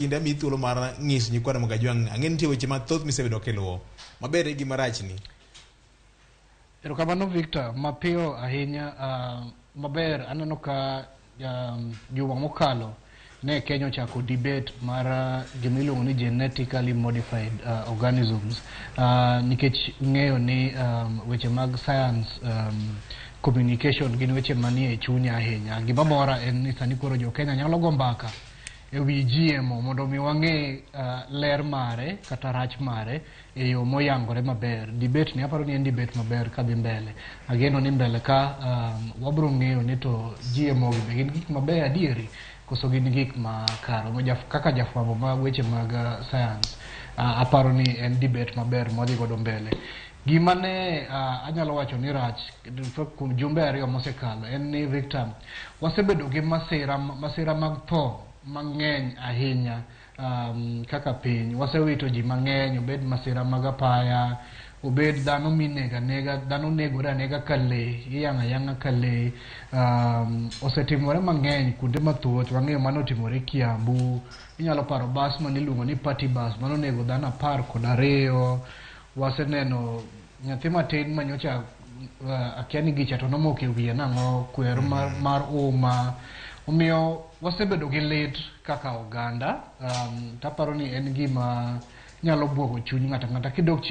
Kinde amiyi thuolo mar nyiso nyikwa Ramogi Ajwang' ang'e nitie weche mathoth misebedo kiluwo maber gi marach ni. Erokamano Victor, mapiyo ahinya maber aneno ka juma mokalo ne Kenya ochako debate mar gima iluongo ni genetically modified organisms nikech ng'eyo ni weche mag science communication gin weche manie chunya ahinya. Gima mora en ni sani koro jo Kenya nyalo go mbaka e wi GMO mondo mi wang'e ler mare kata rach mare e yo moyangore maber. Debate ni aparo ni en debate maber kadhi mbele. Ageno ni mbele ka wabro ng'eyo ni to GMO gi be gin gik mabeyo adieri koso gin gik ma kare. Kaka jafwambo ma weche mag science aparo ni en debate maber mwadhi godo mbele. Gima ne anyalo wacho ni rach kuom jumbe 2 mosekalo en ni Victor, wasebedo gi masira masira mag tho mang'eny ahinya kaka piny. Wasewito ji mang'eny, obed masira mag apaya, obed dhano minego anega, dhano negore anega ka lee, iyang'o ayang'a ka lee. Osetimore mang'eny kuonde mathoth, wang'eyo mano otimore Kiambu, inyalo paro bas maniluongo ni party bus manonego dhano 12. Waseneno nyathi matin manyocha akia ni gicha to nomoko e wiye nang'o, kwer mar uma. Omiyo wasebedo gi lit kaka oganda, taparo ni en gima nyalo buogo chuny ng'ato ang'ata kidok chien.